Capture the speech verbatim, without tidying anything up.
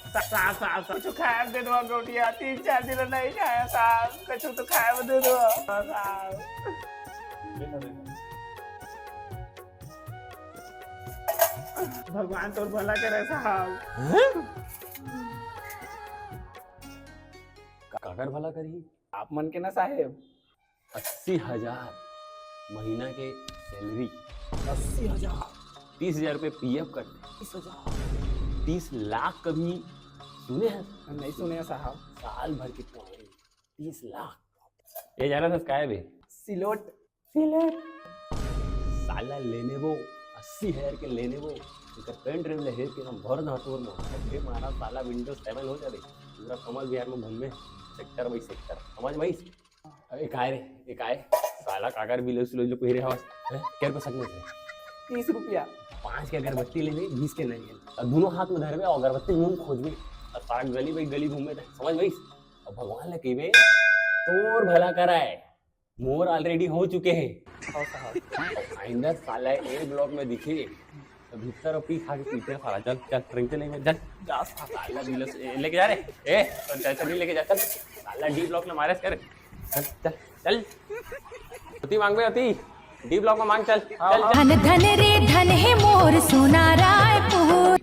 साहब, साहब, साहब, कुछ खाए दे दो, गोटिया, तीन चार दिन नहीं खाया साहब, कुछ तो खाए दे दो साहब। भगवान तोर भला करे साहब। काकर भला करही? आप मन के ना साहेब। अस्सी हजार महीना के सैलरी। अस्सी हजार। तीस हजार रुपये पीएफ कट। तीस हजार। तीस लाख कभी सुने हैं? नहीं सुने हैं साहब। साल भर की कमाई तीस लाख। ये जाना था काय बे? सिलोट। सिलोट। साला लेनेवो, अस्सी हजार के लेनेवो। इकर पेंट रेंज ले हेर के हम भर ना तोर में। अबे मारा साला विंडोज सेवन हो जावे। पूरा कमल विहार में घूमे। सेक्टर बाई सेक्टर। समझ भाई? अबे काय रे, ये काय? साला काकर बिलो सिलो जो पहिरे हवस। हैं? क्या रुपये सकने थे? तीस रुपया। पाँच के अगरबत्ती लेबे, बीस के नारियल। और दोनों हाथ में धरबे और अगरबत्ती मुंह खोजबे। और सारा गली भाई गली घूमे थे। समझ भाई? अब भगवान ला कहिबे, तोर भला कराए, मोर ऑलरेडी हो चुके हैं। हाँ साहब। आइंदा साला ए ब्लॉक में दिखे, तो भीतर पी खा के पीते हैं साला। चल, चल, ट्रेन चले में, चल। जा साला, बिलो से लेके जा रे। ए, तो चल, चल, लेके जा, चल। साला डी ब्लॉक में मारे कर। चल, चल, चल। अति मांगबे, अति। डी ब्लॉक में मांग, चल। चल, चल। धन धन रे धन हे मोर सोना रायपुर।